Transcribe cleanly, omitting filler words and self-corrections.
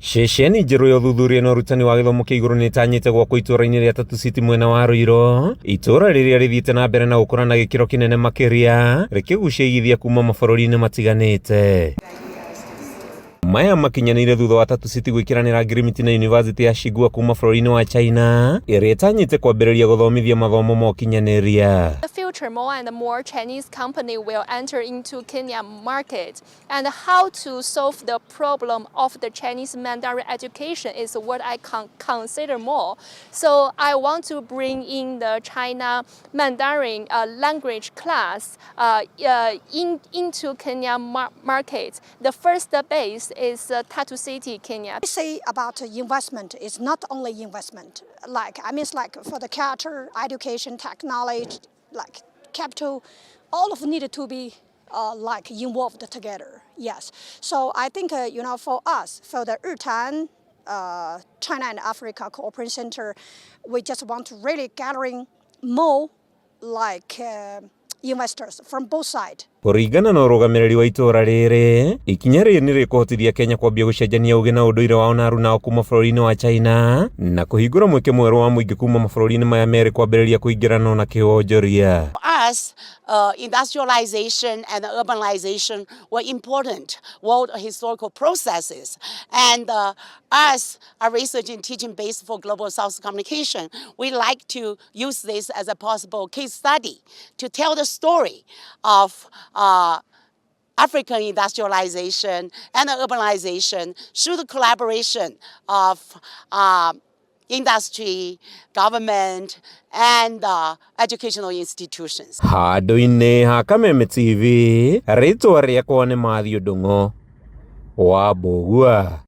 Ceceni njerũ ya ũthuthuria na ũrutani wa gĩthomo kĩa igũrũ nĩ ĩtanyĩte gwakwo itũũra-inĩ rĩa Tatu City mwena wa Ruiru, itũũra rĩrĩa rĩthiĩte na mbere na gũkũra na gĩkĩro kĩnene makĩria, rĩkĩgucia igithia kuma mabũrũri-inĩ matiganĩte. Maya makinyanĩire thutha wa Tatu City gwĩkĩranĩra ngirimiti na Yunivasĩtĩ ya Tsinghua kuma bũrũri-inĩ wa China, ĩrĩa ĩtanyĩte kwambĩrĩria gũthomithia mathomo ma ũkinyanĩria. The future, more and more Chinese company will enter into Kenya market. And how to solve the problem of the Chinese Mandarin education is what I can consider more. So I want to bring in the China Mandarin language class into Kenya market. The first base is Tatu City, Kenya. We say about investment is not only investment. Like, I mean, it's like for the culture, education, technology, like capital, all of needed to be like involved together. Yes. So I think for us, for the Ritan China and Africa Cooperation Center, we just want to really gathering more like investors from both sides. Kũringana na ũrũgamĩrĩri wa itũũra rĩrĩ, ikinya rĩrĩ nĩ rĩkũhotithia Kenya kwambia gũcenjania ũgĩ na ũndũire wao na aruna ao kuma bũrũri-inĩ wa China na kũhingũra mweke mwerũ wa mũingĩ kuma mabũrũri-inĩ maya merĩ kwambĩrĩria kũingĩrana na kĩwonjoria. Us, industrialization and urbanization were important world historical processes. And us, a research and teaching base for Global South communication, we like to use this as a possible case study to tell the story of African industrialization and urbanization through the collaboration of industry, government, and educational institutions. Handũ-inĩ ha Kameme TV, rĩtwa rĩakwa nĩ Matthew Ndung'u wa Mbũgua.